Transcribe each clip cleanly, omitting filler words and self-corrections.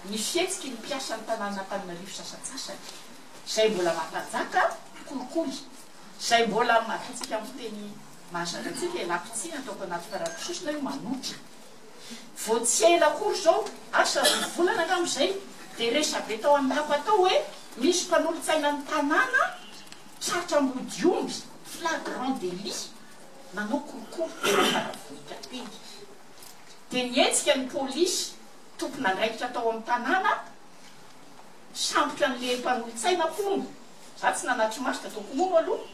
Ny fihetsiky ny mpiasan'ny tanànan'Antananarivo sasantsasany, izay mbola mampanjaka kolikoly, izay mbola, ataontsika amin'ny fiteny mahazatra antsika, ialako tsiny ataoko anaty fararano sosona io, manotra. Vao tsy ela akory izao, asa roa volana angamba izay, dia resabe tao an-dapa tao hoe misy mpanolotsainan'ny tanàna tratra ambodiomby, flagrant délit, nanao kolikoly teny Faravohitra teny. Dia nihetsika ny polisy tompon'andraikitra tao amin'ny tanàna, nisambotra an'ilay mpanolotsaina hono, za tsy nanatri-maso dia ataoko hono aloha,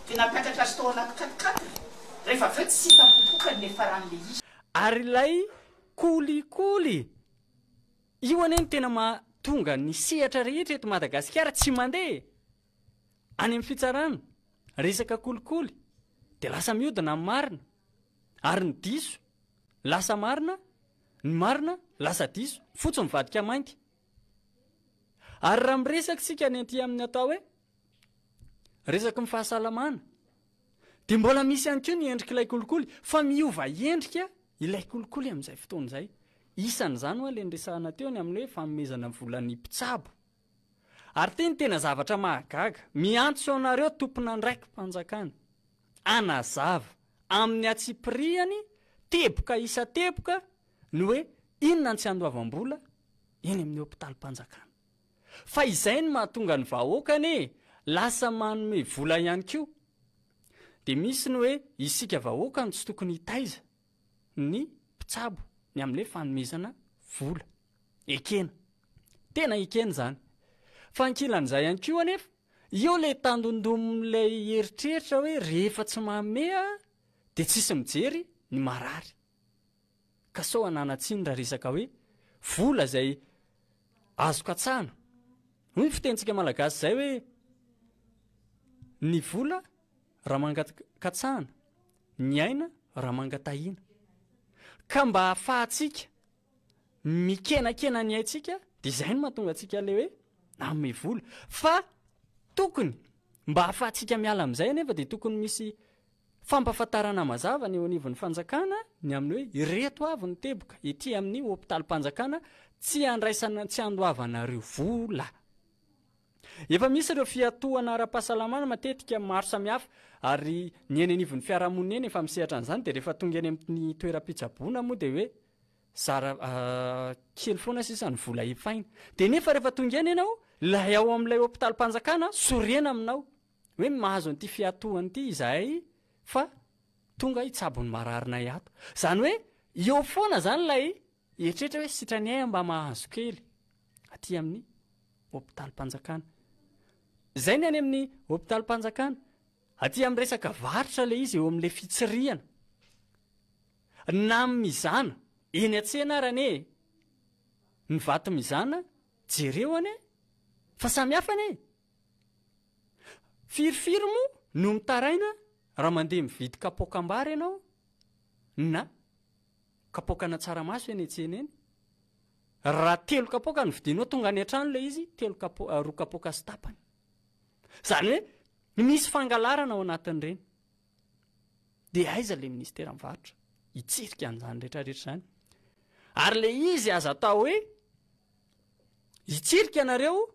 dia nampiakatra azy tao anaty quatre-quatre, rehefa avy eo tsy hita popoka ny niafaran'ilay izy. Ary ilay kolikoly, io anie no tena mahatonga ny sehatra rehetra eto Madagasikara tsy mandeha e! Any amin'ny fitsarana, resaka kolikoly, dia lasa mihodina ny marina, ary ny diso lasa marina, ny marina lasa diso, fotsy mivadika mainty. Ary raha miresaka isika ny aty amin'ny atao hoe resaky ny fahasalamana, dia mbola misy ihany koa ny endrik'ilay kolikoly, fa miova endrika ilay kolikoly amin'izay fotoana izay. Isan'izany hoa ilay niresahana teo ny amin'ny hoe fanomezana vola ny mpitsabo. Ary ity no tena zavatra mahagaga, miantso anareo tompon'andraiki-panjakana, hanazava amin'ny antsipirihany teboka isan-teboka ny hoe inona ny tsy andoavam-bola eny amin'ny hopitalim-panjakana. Fa izay no mahatonga ny vahoaka anie lasa manome vola ihany koa. Dia misy ny hoe isika vahoaka no tsy tokony hitaiza ny mpitsabo ny amin'ny hoe fanomezana vola. Ekena. Tena ekena izany. Fa ankilan'izay ihany koa anefa, eo ilay tandindomin'ilay eritreritra hoe rehefa tsy manome aho dia tsisy mijery ny marary. Ka sao ananan-tsiny raha resaka hoe vola izay azo katsahana. Hoy ny fitenintsika malagasy izay hoe ny vola raha mangakatsahana, ny aina raha mangatahina. Ka mba ahafahantsika mikenakena ny aintsika dia izay no mahatonga antsika ilay hoe nanome vola. Fa tokony mba ahafahantsika miala amin'izay anefa dia tokony misy fampahafantarana mazava ny eo anivon'ny fanjakana ny amin'ny hoe ireto avy ny teboka ety amin'ny hopitalim-panjakana tsy andraisana tsy andoavanareo vola. Efa misy ireo fiatohana ara-pahasalamana matetika maro samihafa ary ny eny anivon'ny fiarahamonina eny efa misehatra an'izany dia rehefa tonga eny amin'ny toeram-pitsaboana moa dia hoe zara kely foana sisa ny vola efaina. Dia nefa rehefa tonga eny ianao, ilay ao amin'ilay hopitalim-panjakana sorena aminao hoe mahazo an'ity fiatohana ity izahay fa tonga hitsabo ny mararinay ato. Izany hoe eo foana izany ilay eritreritra hoe sitrany ahy mba mahazo kely aty amin'ny hopitalim-panjakana. Izay ny any amin'ny hopitalim-panjakana. Aty amin'ny resaka varotra ilay izy eo amin'ilay fitsirihana. Na mizana, eny an-tsena ary anie e! Ny vato mizana jereo anie fa samy hafa anie e! Firifiry moa no mitaraina raha mandeha mividy kapoakam-bary ianao na kapoakana tsaramaso eny an-tsena eny? Raha telo kapoaka no vidianao tonga any an-trano ilay izy telo kapo- roa kapoaka sy tapany. Izany hoe misy fangalarana ao anatin'ireny. Dia aiza ilay minisiteran'ny varotra hitsirika an'izany rehetra rehetra izany? Ary ilay izy aza atao hoe hitsirika nareo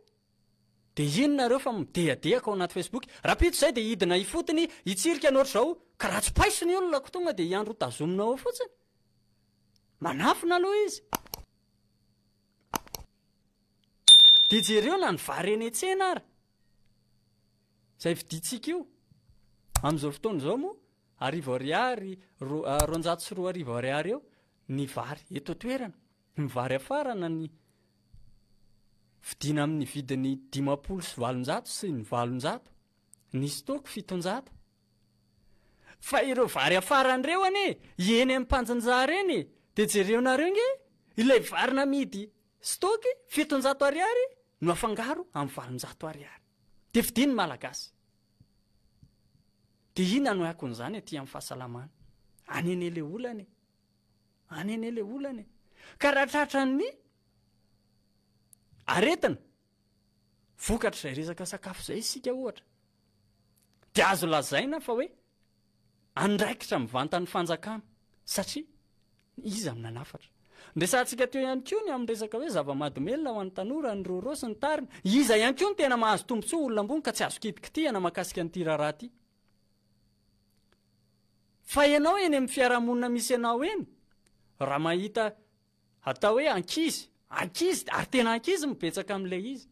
dia iny nareo fa midehadehaka ao anaty Facebook. Rahampitso izay dia hidina ifotony hitsirika ny ohatr'izao ka raha tsy paiso ny olona ko tonga dia hiandry ho tazomina ao fotsiny. Manafina aloha izy. Dia jereo na ny vary eny an-tsena ara. Izay vidintsika io. Amin'izao fotoana izao moa, arivo ariary, 2200 ariary eo ny vary eto an-toerana. Ny vary afarana ny vidiana amin'ny vidiny 850 sy ny 800, ny stock 700. Fa ireo vary afarana ireo anie, eny amin'ny mpanjinjara eny e, dia jereonareo nge ilay vary namidy stock 700 ariary no afangaro amin'ny 800 ariary. Dia fidiny ny Malagasy. Dia inona no akon'izany aty amin'ny fahasalamana? Any anie ilay olana e. Any anie ilay olana e. Ka raha tratran'ny aretina vokatr'izay resaka sakafo izay isika ohatra, dia azo lazaina fa hoe andraikitra mivantan'ny fanjakana satria iza no nanafatra. Noresahantsika teo ihany koa ny amin'ny resaka hoe zava-mahadomelina ho an'ny tanora, ny rôrô sy ny tariny. Iza ihany koa no tena mahazo tombontsoa olona ambony ka tsy azo kitikitihana mahakasika an'ity raharaha ity. Fa ianao eny amin'ny fiarahamonina misy anao eny, raha mahita atao hoe ankizy, ankizy ary tena ankizy no betsaka amin'ilay izy.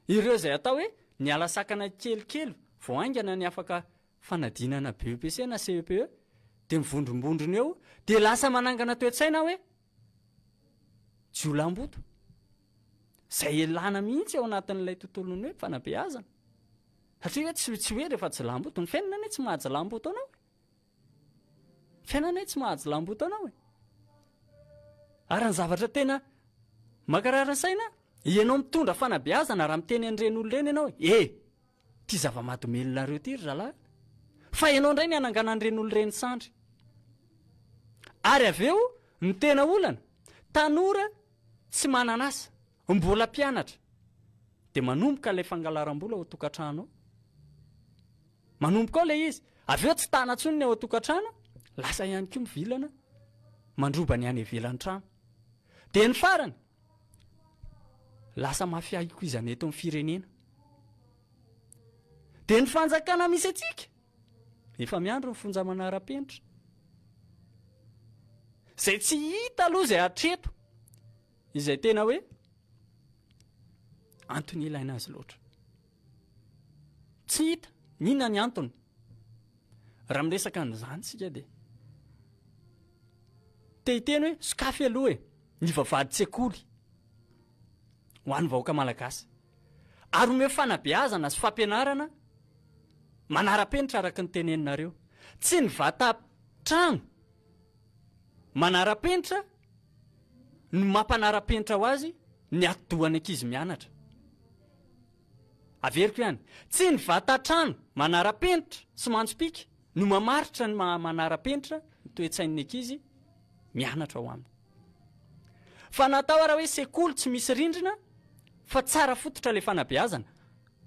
Ireo izay atao hoe niala sakana kelikely vao haingana ny afaka fanadinana BEPC na CEPE dia mivondrombondrona eo dia lasa manangana toe-tsaina hoe jiolahimboto. Izay elana mihitsy ao anatin'ilay tontolon'ny hoe fanabeazana. Satria hoe tsy tsy hoe rehefa jiolahimboto, ny fiainana anie tsy maha jiolahimboto anao e. Ny fiainana anie tsy maha jiolahimboto anao e. Ary ny zavatra tena mankarary ny saina, ianao mitondra fanabeazana raha miteny an'ireny olona ireny ianao hoe e! Ty zava-mahadomelinareo ty ry zalahy. Fa ianao indray ny hanangana an'ireny olona ireny sandry. Ary avy eo ny tena olana, tanora tsy manana asa, mbola mpianatra, dia manomboka ilay fangalaram-bola ao an-tokantrano ao. Manomboka ao ilay izy. Avy eo tsy tana intsony ny ao an-tokantrano, lasa ihany koa mivilana, mandroba ny any ivelan'ny trano. Dia ny farany, Lasa mafia ikoizana eto amin'ny firenena. Dia ny fanjakana misy antsika efa miandry ny fonja manara-penitra. Izay tsy hita aloha izay hatreto izay tena hoe antony ilaina azy loatra. Tsy hita inona ny antony. Raha miresaka an'izany isika dia te hiteny hoe sokafy aloha e ny vavahadin-tsekoly ho an'ny vahoaka malagasy ary omeo fanabeazana sy fampianarana manara-penitra araka ny teneninareo. Tsy ny vata-trano manara-penitra no mampanara-penitra ho azy ny atidohan'ny ankizy mianatra. Averiko ihany, tsy ny vata-trano manara-penitra sy manjopiaka no mamaritra ny maha manara-penitra ny toe-tsain'ny ankizy mianatra ao aminy. Fa natao ara hoe sekoly tsy misy rindrina fa tsara fototra ilay fanabeazana,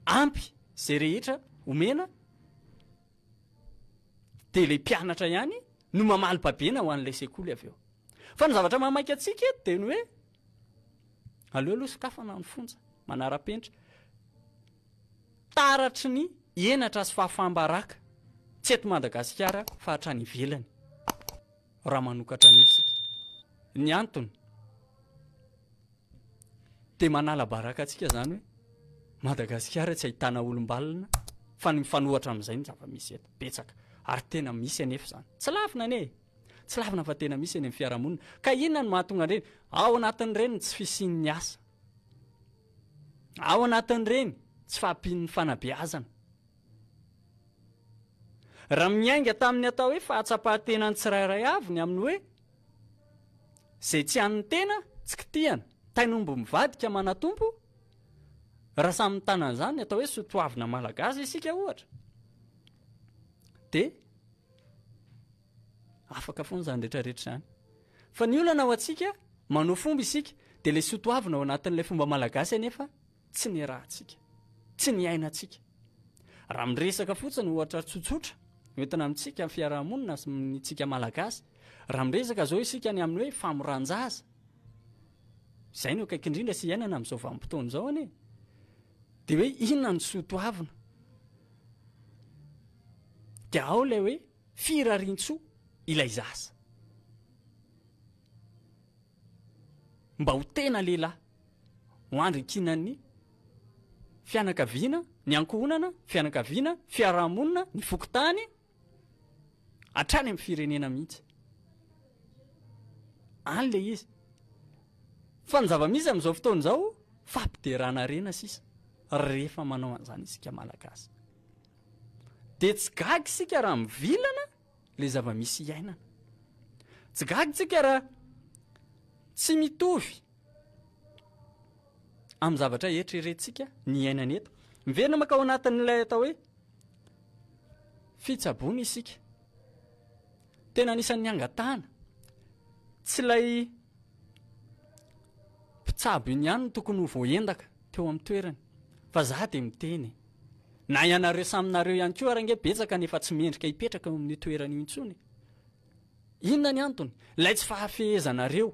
ampy izay rehetra omena dia ilay mpianatra ihany no mamaly babena ho an'ilay sekoly avy eo. Fa ny zavatra mahamaika antsika eto dia ny hoe aleo aloha sokafana ny fonja, manara-penitra. Taratry ny henatra sy fahafaham-baraka tsy eto Madagasikara fa hatrany ivelany raha manokatra an'io isika. Ny antony dia manala baraka antsika izany hoe Madagasikara tsy ahitana olom-balona fa ny mifanohatra amin'izay ny zava-misy eto betsaka ary tena misy anefa izany. Tsy lavina anie e! Tsy lavina fa tena misy eny amin'ny fiarahamonina. Ka inona no mahatonga an'ireny? Ao anatin'ireny ny tsy fisian'ny asa. Ao anatin'ireny tsy fahampian'ny fanabeazana. Raha miainga tamin'ny atao hoe fahatsapan-tenan'ny tsirairay avy ny amin'ny hoe izay tsy an'ny tena tsy kitihana, tain'omby mivadika manatompo, raha samy mitana an'izany ny atao hoe soatoavina malagasy isika ohatra, dia Afaka foana izany rehetra rehetra izany. Fa ny olana ho antsika, manao fomba isika, dia ilay soatoavina ao anatin'ilay fomba malagasy anefa tsy niarahantsika, tsy niainantsika. Raha miresaka fotsiny ohatra tsotsotra hoentina amintsika amin'ny fiarahamonina sy ny tsika malagasy, raha miresaka izao isika ny amin'ny hoe famoran-jaza, izay no akaiky indrindra sy iainana amin'izao vanim-potoana izao anie, dia hoe inona ny soatoavina? Dia ao ilay hoe Firariantsoa ilay zaza. Mba ho tena lehilahy, ho andry iankinan'ny fianakaviana, ny ankohonana, fianakaviana, fiarahamonina, ny fokontany, hatrany amin'ny firenena mihitsy. Any ilay izy. Fa ny zava-misy amin'izao fotoana izao, fampiderana harena sisa rehefa manao an'izany isika Malagasy. Dia tsy gaga isika raha mivilana ilay zava-misy iainana. Tsy gaga isika raha tsy mitovy amin'ny zavatra eritreretintsika ny iainana eto. Miverina mankao anatin'ilay atao hoe fitsaboana isika. Tena anisan'ny angatahana. Tsy ilay mpitsabo iny ihany no tokony ho voaendaka teo amin'ny toerany. Fa za dia miteny e. Na ianareo samy nareo ihany koa ary ange betsaka ny efa tsy mendrika hipetraka eo amin'io toerana io intsony e. Inona ny antony? Ilay tsy fahafehezanareo.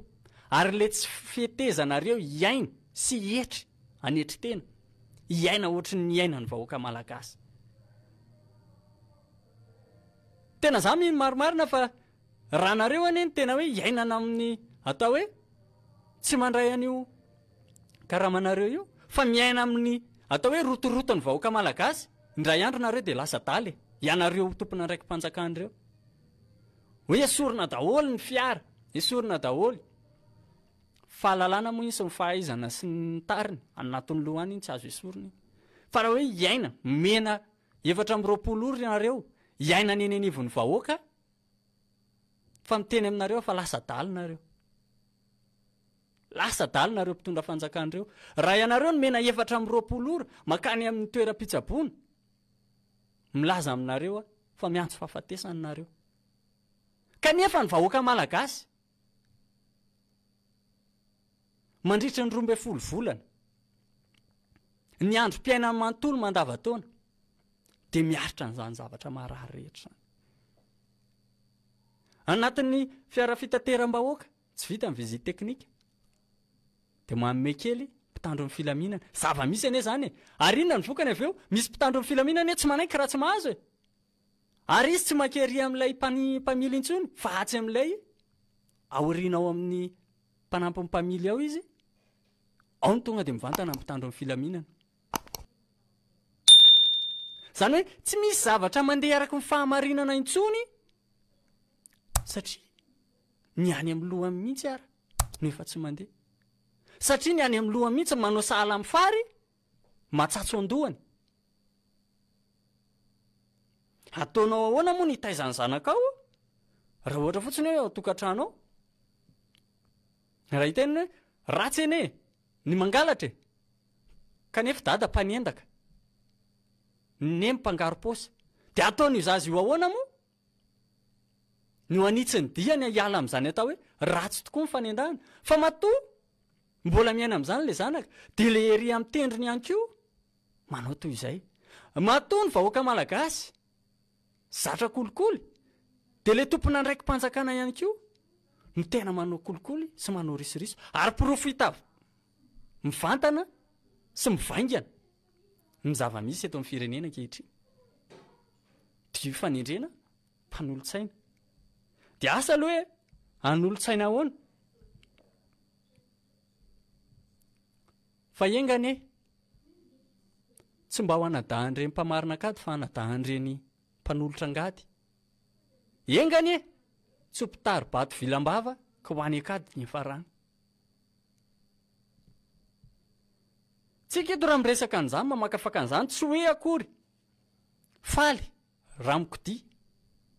Ary ilay tsy fetezanareo hiaina sy hietry hanetry tena, hiaina ohatry ny niainan'ny vahoaka malagasy. Tena za mino marimarina fa raha nareo anie no tena hoe hiainana amin'ny atao hoe tsy mandray an'io karamanareo io fa miaina amin'ny atao hoe rotoroton'ny vahoaka malagasy, indray andro nareo dia lasa adala e! Ianareo tompon'andraiki-panjakana ireo. Hoe esorina daholo ny fiara, esorina daholo. Fahalalana moa iny sy ny fahaizana sy ny tariny, anatin'ny loha any iny tsy azo esorina iny. Fa raha hoe hiaina, omena 24 ora ianareo, hiainana eny anivon'ny vahoaka, fa miteny aminareo aho fa lasa adala nareo. Lasa adala nareo mpitondra fanjakana ireo. Raha ianareo nomena 24 ora mankany amin'ny toeram-pitsaboana, milaza aminareo aho fa miantso fahafatesana nareo. Kanefa ny vahoaka malagasy, mandritra ny 12 volana, ny androm-piainany manontolo mandavantaona, dia miaritra an'izany zavatra maharary rehetra izany. Anatin'ny fiara fitateram-bahoaka, tsy vita ny visite technique, dia manome kely mpitandro ny filaminana. Zava-misy anie izany e! Ary inona ny vokany avy eo? Misy mpitandro ny filaminana anie tsy manaiky raha tsy mahazo e! Ary izy tsy mankery amin'ilay mpamily intsony fa atsy amin'ilay aoriana ao amin'ny mpanampy ny mpamily ao izy, ao no tonga dia mivantana ny mpitandro ny filaminana. Izany hoe tsy misy zavatra mandeha araka ny fahamarinana intsony satria ny any amin'ny lohany mihitsy ara no efa tsy mandeha. Satria ny any amin'ny lohany mihitsy manao sahala amin'ny fary matsatso an-dohany. Ataonao ahoana moa ny hitaiza ny zanakao raha ohatra fotsiny hoe ao an-tokantrano ao? Raha hiteny hoe ratsy anie ny mangalatra e! Kanefa dada mpanendaka, neny mpangaro-paosy. Dia ataon'io zaza io ahoana moa no hanitsy ny diany hiala amin'izany atao hoe ratsy tokoa ny fanendahana? Fa matoa mbola miaina amin'izany ilay zanaka, dia ilay ery amin'ny tendrony ihany koa manao toy izay. Matoa ny vahoaka malagasy zatra kolikoly, dia ilay tompon'andraiki-panjakana ihany koa no tena manao kolikoly sy manao risoriso. Ary porofo hita mivantana sy mivaingana ny zava-misy eto amin'ny firenena ankehitriny. Dia io fanendrena mpanolotsaina. Dia asa aloha hoe hanolotsaina ahoana? Fa enga anie, tsy mba ho anadahin'ireny mpamarina an-kady fa anadahin'ireny mpanolotra angady. Enga anie, tsy ho mpitari-bato vilam-bava ka ho any an-kady ny hiafarany. Tsika eto raha miresaka an'izany, mamakafaka an'izany, tsy hoe akory faly raha mikodia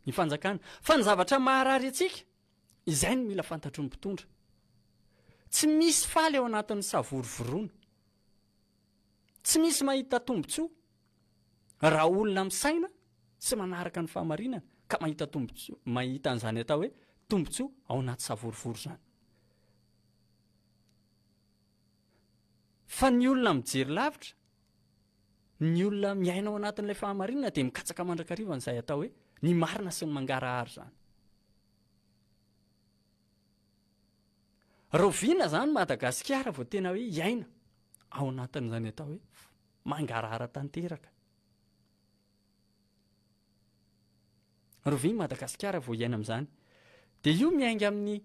ny fanjakana. Fa ny zavatra maharary antsika, izay no mila fantatry ny mpitondra. Tsy misy faly ao anatin'ny savorovoroana. Tsy misy mahita tombontsoa raha olona misaina sy manaraka ny fahamarinana ka mahita tombontsoa, mahita an'izany atao hoe tombontsoa ao anaty savorovoro izany. Fa ny olona mijery lavitra, ny olona miaina ao anatin'ilay fahamarinana dia mikatsaka mandrakariva an'izay atao hoe ny marina sy ny mangarahara izany. Rahoviana izany Madagasikara vao tena hoe hiaina ao anatin'izany atao hoe mangarahara tanteraka? Rahoviana Madagasikara vao hiaina amin'izany? Dia io miainga amin'ny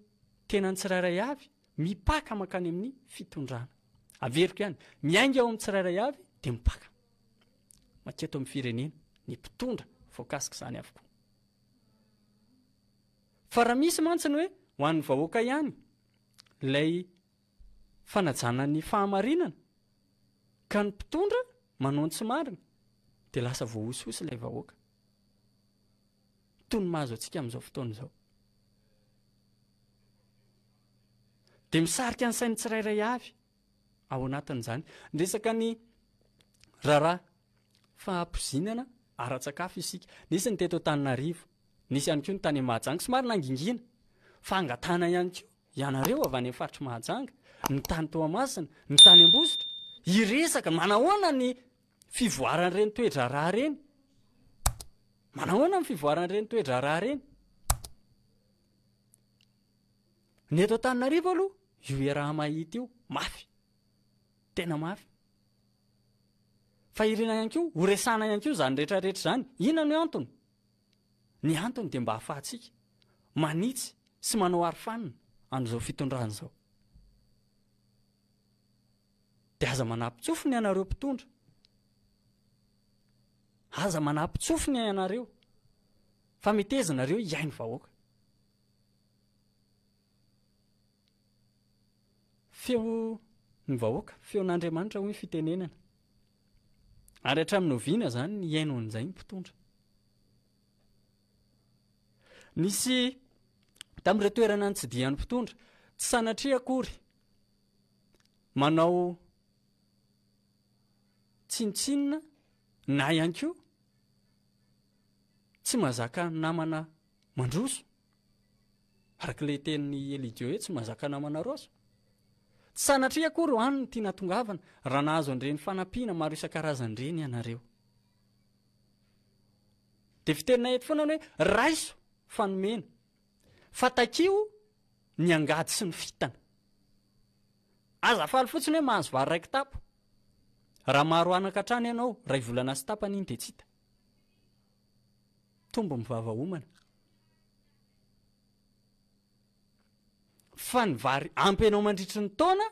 tenan'ny tsirairay avy, mipaka mankany amin'ny fitondrana. Averiko ihany, miainga ao amin'ny tsirairay avy dia mipaka maketo amin'ny firenena, ny mpitondra voakasik'izany avokoa. Fa raha misy mantsy ny hoe ho an'ny vahoaka ihany ilay fanajana ny fahamarinana ka ny mpitondra manao ny tsy marina dia lasa voahosihosy ilay vahoaka. Toy ny mahazo antsika amin'izao fotoana izao. Dia misarika ny sain'ny tsirairay avy ao anatin'izany. Niresaka ny raharaha fahapoizinana ara-tsakafo isika. Nisy ny teto Antananarivo, nisy ihany koa ny tany Mahajanga, somary nangingina. Fa angatahana ihany koa ianareo avy any amin'ny faritr'i Mahajanga, ny tany Toamasina, ny tany Ambositra, hiresaka manahoana ny fivoaran'ireny toe-draharaha ireny. Manahoana ny fivoaran'ireny toe-draharaha ireny. Ny eto Antananarivo aloha. Io iaraha-mahita io, mafy. Tena mafy. Fa irina ihany koa, ho resahana ihany koa izany rehetra rehetra izany. Inona no antony? Ny antony dia mba hahafahantsika manitsy sy manao arofanina an'izao fitondrana izao. Dia aza manapin-tsofina ianareo mpitondra. Aza manapin-tsofina ianareo fa meteza nareo hihaino vahoaka. Feo ny vahoaka, feon'Andriamanitra hoy ny fitenenana. Ary hatramin'ny oviana izany ny hihaino an'izay ny mpitondra? Nisy tamin'ireo toerana nitsidihan'ny mpitondra, tsy sanatria akory manao tsinontsinona na ihany koa tsy mahazaka namana mandroso. Araka ilay tenin'i Elidio hoe tsy mahazaka namana roso. Tsy sanatria akory ho any no tiana tongavana raha nahazo an'ireny fanampiana maro isan-karazany ireny ianareo. Dia fiteninay eto foana ny hoe raiso fa nomena. Fa takio ny angady sy ny fitana. Aza faly fotsiny hoe mahazo vary iray kitapo. Raha maro anaka hatrany ianao, iray volana sy tapany iny dia tsy hita. Tombo ny vava homana. Fa ny vary ampy anao mandritry ny taona,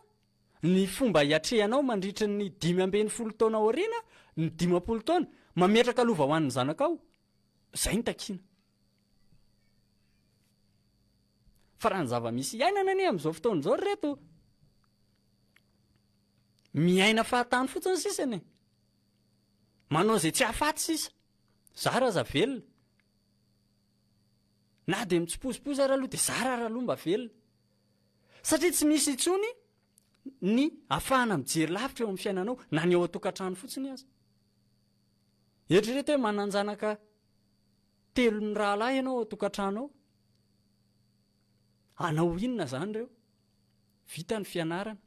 ny fomba hiatrehanao mandritry ny 15 taona aoriana, ny 50 taona, mametraka lova ho an'ny zanakao, izay no takiana. Fa raha ny zava-misy iainana anie amin'izao fotoana izao ry reto, miaina fahatany fotsiny sisa anie. Manao izay tsy hahafaty sisa. Zara aza velona. Na dia mitsipozipozy ary aloha dia zara ary aloha mba velona. Satria tsy misy intsony ny afahana mijery lavitra eo amin'ny fiainanao, na ny ao an-tokantrano fotsiny aza. Eritrereto hoe manan-janaka telo mirahalahy ianao ao an-tokantrano ao. Hanao inona izany ireo? Vita ny fianarana.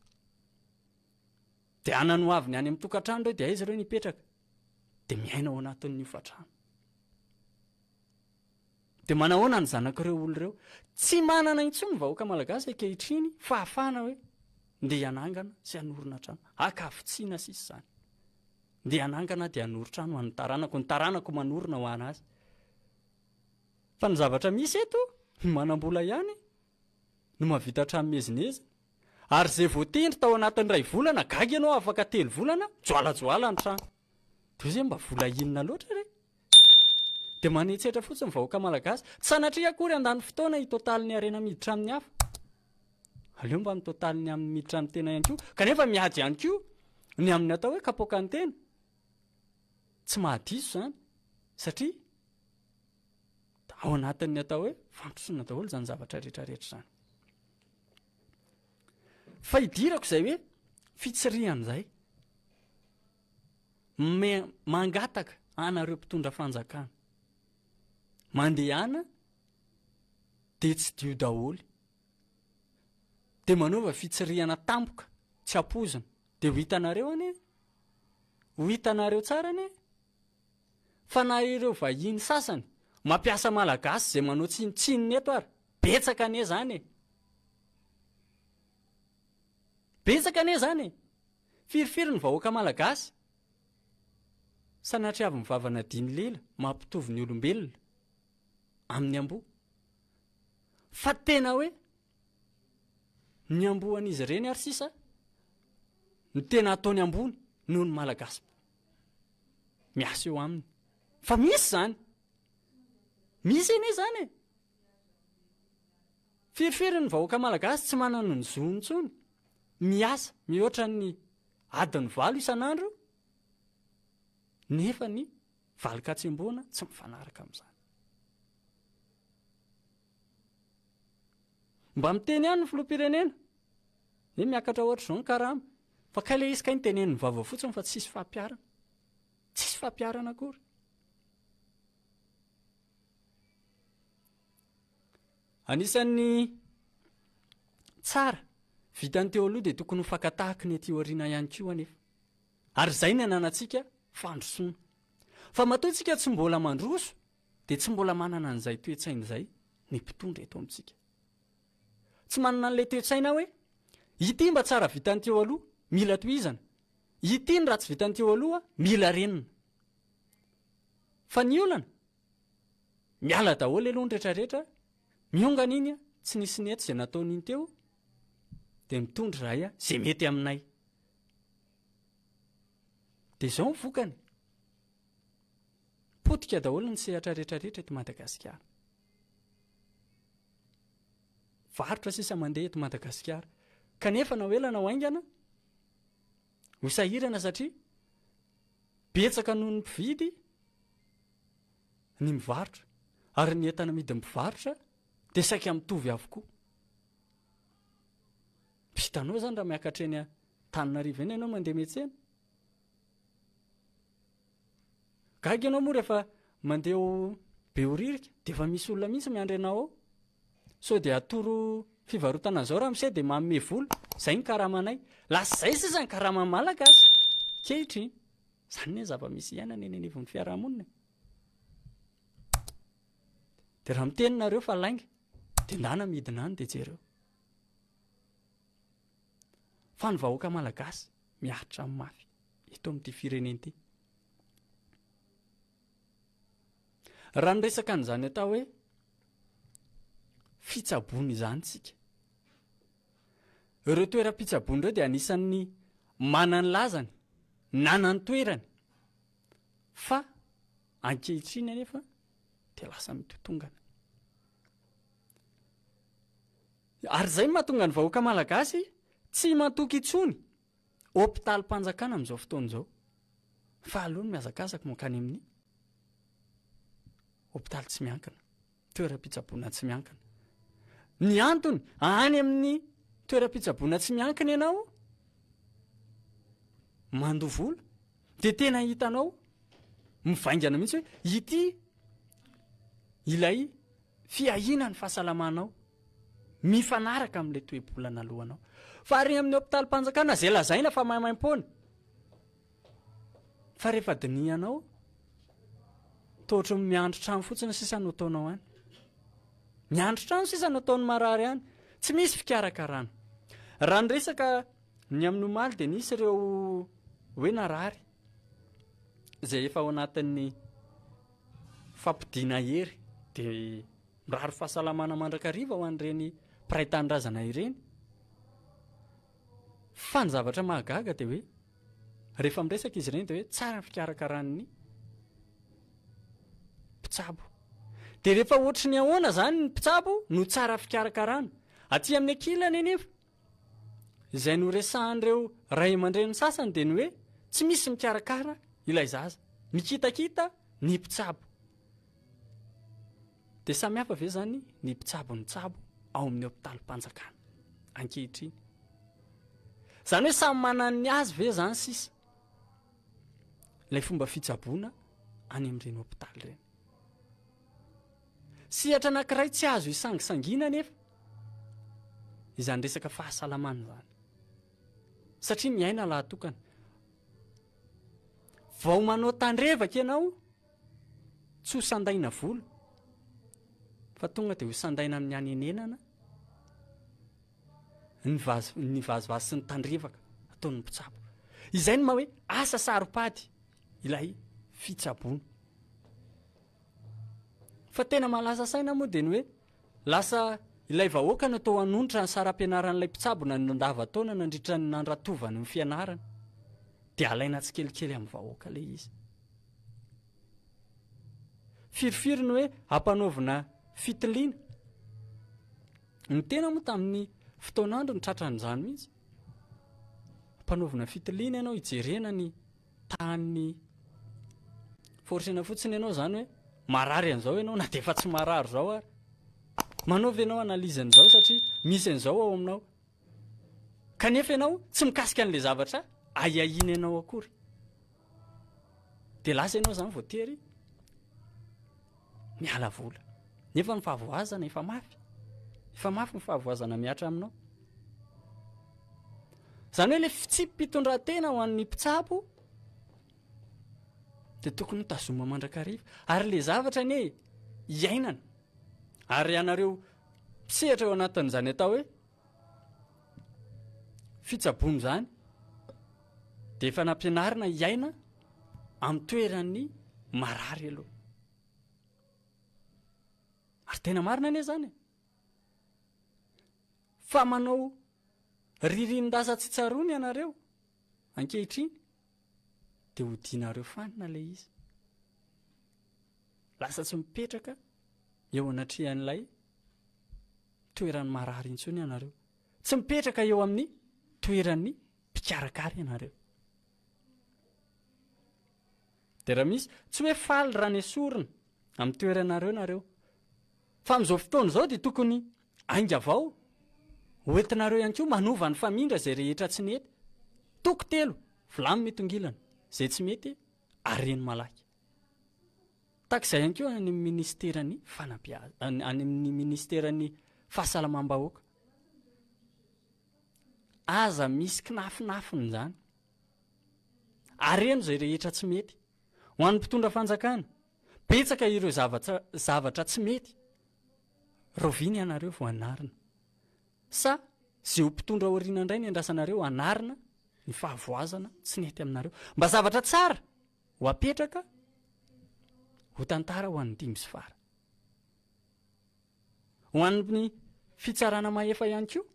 Dia hanana ho aviny any amin'ny tokantrano ireo, dia aiza ireo no hipetraka? Dia miaina ao anatin'ny hofantrano. Dia manahoana ny zanak'ireo olona ireo? Tsy manana intsony ny vahoaka malagasy ankehitriny fahafahana hoe ndeha hanangana sy hanorina trano. Ankavitsiana sisa izany. Ndeha hanangana dia hanorin-trano ho an'ny taranako, ny taranako manorina ho an'azy. Fa ny zavatra misy eto, ny manam-bola ihany no mahavita trano miezinezina. Ary izay voatendry tao anatin'ny iray volana, gaga ianao afaka telo volana, joalajoala ny trano. Toy izay mba vola inona loatra re? Dia manetsetra fotsiny ny vahoaka malagasy. Tsy sanatria akory handany fotoana hitotaly ny harena miditra amin'ny hafa. Aleo mba mitotaly ny amin'ny miditra amin'ny tena ihany koa. Kanefa miady ihany koa ny amin'ny atao hoe kapoakan'ny tena. Tsy mahadiso izany satria ao anatin'ny atao hoe fandrosoana daholo izany zavatra rehetra rehetra izany. Fa idirako izay hoe fitsirihana izay. Mangataka anareo mpitondra fanjakana. Mandehana dia tsidiho daholo. Dia manaova fitsirihana tampoka, tsy ampoizina. Dia ho hitanareo anie. Ho hitanareo tsara anie. Fa na ireo vahiny sasany mampiasa malagasy izay manao tsinontsinona eto ary, betsaka anie izany e. Betsaka anie izany e. Firifiry ny vahoaka malagasy? Sanatria avy ny vava nadiny lela mampitovy ny olombelona amin'ny amboa. Fa tena hoe ny amboan'izy ireny ary sisa no tena ataony ambony noho ny malagasy miasa eo aminy. Fa misy izany. Misy anie izany e. Firifiry ny vahoaka malagasy tsy manana ny zony intsony. Miasa mihoatra ny adiny valo isan'andro nefa ny valin-katsembohana tsy mifanaraka amin'izany. Mba miteny ihany ny filoham-pirenena hoe miakatra ohatr'izao ny karama fa kay ilay izy kay ny tenenin'ny vava fotsiny fa tsisy fampiharana. Tsisy fampiharana akory. Anisan'ny tsara vitan'ny teo aloha dia tokony ho fakan-tahaky ny aty aoriana ihany koa anefa. Ary izay ny ananantsika fandrosoana. Fa matoa isika tsy mbola mandroso dia tsy mbola manana an'izay toe-tsaina izay ny mpitondra eto amintsika. Tsy manana an'ilay toe-tsaina hoe. Ity mba tsara vitan'ny teo aloha, mila tohizana. Ity ny ratsy vitan'ny teo aloha, mila renina. Fa ny olana? Miala daholo aloha ny retraretra, miongana iny, tsy nisy nety izay nataony iny teo, dia mitondra izahay izay mety aminay. Dia izao ny vokany. Potika daholo ny sehatra retraretra eto Madagasikara. Varotra sisa mandeha eto Madagasikara. Kanefa na ho ela na ho haingana, ho sahirana satria betsaka noho ny mpividy ny mivarotra ary ny entana amidin'ny mpivarotra dia saika mitovy avokoa. Vitanao izany raha miakatra eny Antananarivo eny ianao mandeha miantsena. Gaga ianao moa rehefa mandeha ao Behoririka dia efa misy olona mihitsy miandry anao ao. Sao dia atoro fivarotana an'izao ramose dia manome vola, izay ny karamanay. Lasa izay sisa ny karaman'ny Malagasy ankehitriny. Izany anie ny zava-misy iainana eny anivon'ny fiarahamonina e. Dia raha miteny nareo fa lainga dia ndana midina any dia jereo. Fa ny vahoaka Malagasy miaritra ny mafy eto amin'ity firenena ity. Raha niresaka an'izany atao hoe fitsaboana izany tsika. Ireo toeram-pitsaboana ireo dia anisan'ny manan'ny lazany, nanan'ny toerany. Fa ankehitriny anefa dia lasa mitotongana. Ary izay no mahatonga ny vahoaka malagasy tsy matoky intsony hopitalim-panjakana amin'izao fotoana izao. Fa aleony mihazakazaka mankany amin'ny hopitaly tsy miankina, toeram-pitsaboana tsy miankina. Ny antony, any amin'ny toeram-pitsaboana tsy miankina ianao mandoa vola, dia tena hitanao mivaingana mihitsy hoe ity ilay fiahiana ny fahasalamanao mifanaraka amin'ilay toe-bola naloanao. Fa ary amin'ny hopitalim-panjakana izay lazaina fa maimaim-poana, fa rehefa dinihanao, toa ohatran'ny miandry trano fotsiny sisa no ataonao any. Miandry trano sisa no ataon'ny marary any. Tsy misy fikarakarana. Raha ny resaka ny amin'ny omaly dia nisy ireo hoe narary izay efa ao anatin'ny fampodiana hery dia mirary fahasalamana mandrakariva ho an'ireny mpiray tanindrazana ireny. Fa ny zavatra mahagaga dia hoe rehefa miresaka izy ireny dia hoe tsara ny fikarakaran'ny mpitsabo. Dia rehefa ohatry ny ahoana izany ny mpitsabo no tsara fikarakarana? Aty amin'ny ankilany anefa, izay noresahan'ireo ray aman-dreny sasany dia ny hoe tsy misy mikarakara ilay zaza. Mikitakita ny mpitsabo. Dia samy hafa ve izany ny mpitsabo nitsabo ao amin'ny hopitalim-panjakana ankehitriny? Izany hoe samy manana ny azy ve izany sisa ilay fomba fitsaboana any amin'ireny hopitaly ireny? Sehatra anankiray tsy azo isangisangiana anefa izany resaka fahasalamana izany satria miaina lahatokana. Vao manao tandrevaka ianao, tsy ho sandaina vola, fa tonga dia ho sandaina amin'ny hanenenana ny vazy, ny vazivazy sy ny tandrevaka ataon'ny mpitsabo. Izay no maha hoe asa saro-pady ilay fitsaboana. Fa tena mahalasa saina moa dia ny hoe lasa ilay vahoaka no atao hanonitra ny saram-pianaran'ilay mpitsabo nandava-taona nandritra ny nandratovany ny fianarana. Dia alaina tsikelikely amin'ny vahoaka ilay izy. Firifiry ny hoe ampanaovina fitiliana. Ny tena moa tamin'ny fotoan'andro no tratran'izany mihitsy. Ampanaovina fitiliana ianao hijerena ny tahan'ny forcena fotsiny ianao zany hoe marary an'izao ianao na dia efa tsy marary izao ary. Manaova ianao analyse an'izao satria misy an'izao ao aminao. Kanefa ianao tsy mikasika an'ilay zavatra ahiahiana ianao akory. Dia lasa ianao zany voatery miala vola. Nefa ny fahavoazana efa mafy. Efa mafy ny fahavoazana mihatra aminao. Izany hoe ilay fitsipi-pitondran-tena ho an'ny mpitsabo dia tokony ho tazomina mandrakariva. Ary ilay zavatra anie iainana. Ary ianareo mpisehatra eo anatin'izany atao hoe fitsaboana izany dia efa nampianarina hiaina amin'ny toeran'ny marary aloha. Ary tena marina anie izany e. Fa manao ririnin-dasa tsy tsaroana ianareo ankehitriny dia hodianareo fanina ilay izy. Lasa tsy mipetraka eo anatrehan'ilay toeran'ny marary intsony ianareo. Tsy mipetraka eo amin'ny toeran'ny mpikarakara ianareo. Dia raha misy, tsy hoe faly raha nesorina amin'ny toeranareo nareo. Fa amin'izao fotoana izao dia tokony ainga vao hoentinareo ihany koa manova ny famindra izay rehetra tsy nety. Toko telo, vilany mitongilana, izay tsy mety areno malaky. Tahaka izay ihany koa any amin'ny ministeran'ny fanabeazana, any amin'ny ministeran'ny fahasalamam-bahoaka. Aza misy kinafinafina izany. Areno izay rehetra tsy mety. Ho an'ny mpitondra fanjakana, betsaka ireo zavatra zavatra tsy mety. Raoviana ianareo vao hanarina? Sa izay ho mpitondra aoriana indray ny andrasanareo hanarina ny fahavoazana tsy nety aminareo? Mba zavatra tsara ho apetraka ho tantara ho an'ny dimby sy fara. Ho an'ny fitsarana mahefa ihany koa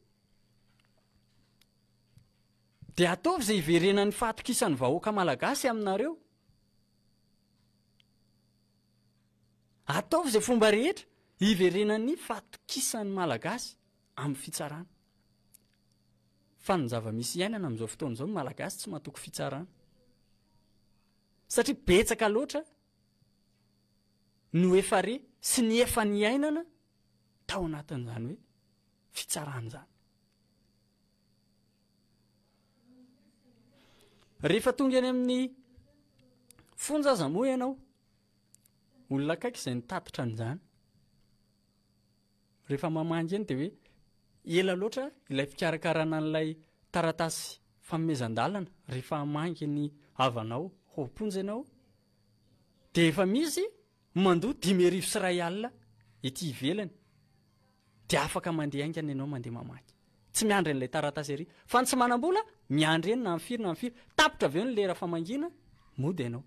dia ataovy izay hiverenan'ny fahatokisan'ny vahoaka malagasy aminareo. Ataovy izay fomba rehetra hiverenan'ny fahatokisan'ny malagasy amin'ny fitsarana. Fa ny zava-misy iainana amin'izao fotoana izao, ny malagasy tsy matoky fitsarana. Satria betsaka loatra no efa re sy ny efa niainana tao anatin'izany hoe fitsarana izany. Rehefa tonga eny amin'ny fonja aza moa ianao, olona akaiky izay nitatitra an'izany. Rehefa mamangy eny dia hoe ela loatra ilay fikarakarana an'ilay taratasy fanomezan-dalana rehefa hamangy ny havanao ho am-ponja ianao dia efa misy mandoa 1500 ety ivelany dia afaka mandeha haingana ianao mandeha mamaky. Tsy miandry an'ilay taratasy ery. Fa ny tsy manam-bola, miandry eny na amin'ny firy na amin'ny firy. Tapitra avy eo ny lera famangiana, mody ianao.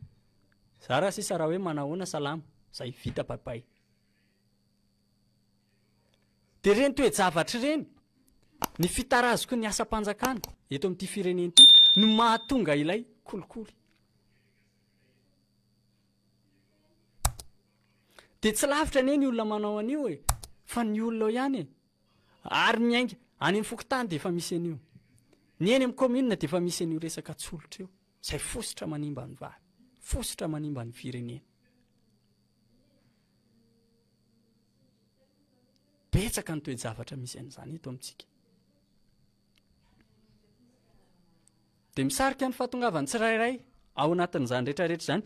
Zara sisa raha hoe manahoana salama, zay, vita bye bye. Dia ireny toe-javatra ireny, ny fitarazoky ny asam-panjakana eto amin'ity firenena ity no mahatonga ilay kolikoly. Dia tsy lavitra anie ny olona manao an'io e, fa ny olona ao ihany e. Ary miainga any amin'ny fokontany dia efa misy an'io. Ny eny amin'ny commune dia efa misy an'io resaka tsolotra io, izay fositra manimba ny vary, fositra manimba ny firenena. Betsaka ny toe-javatra misy an'izany eto amintsika. Dia misarika ny fahatongavan'ny tsirairay ao anatin'izany rehetrarehetra izany.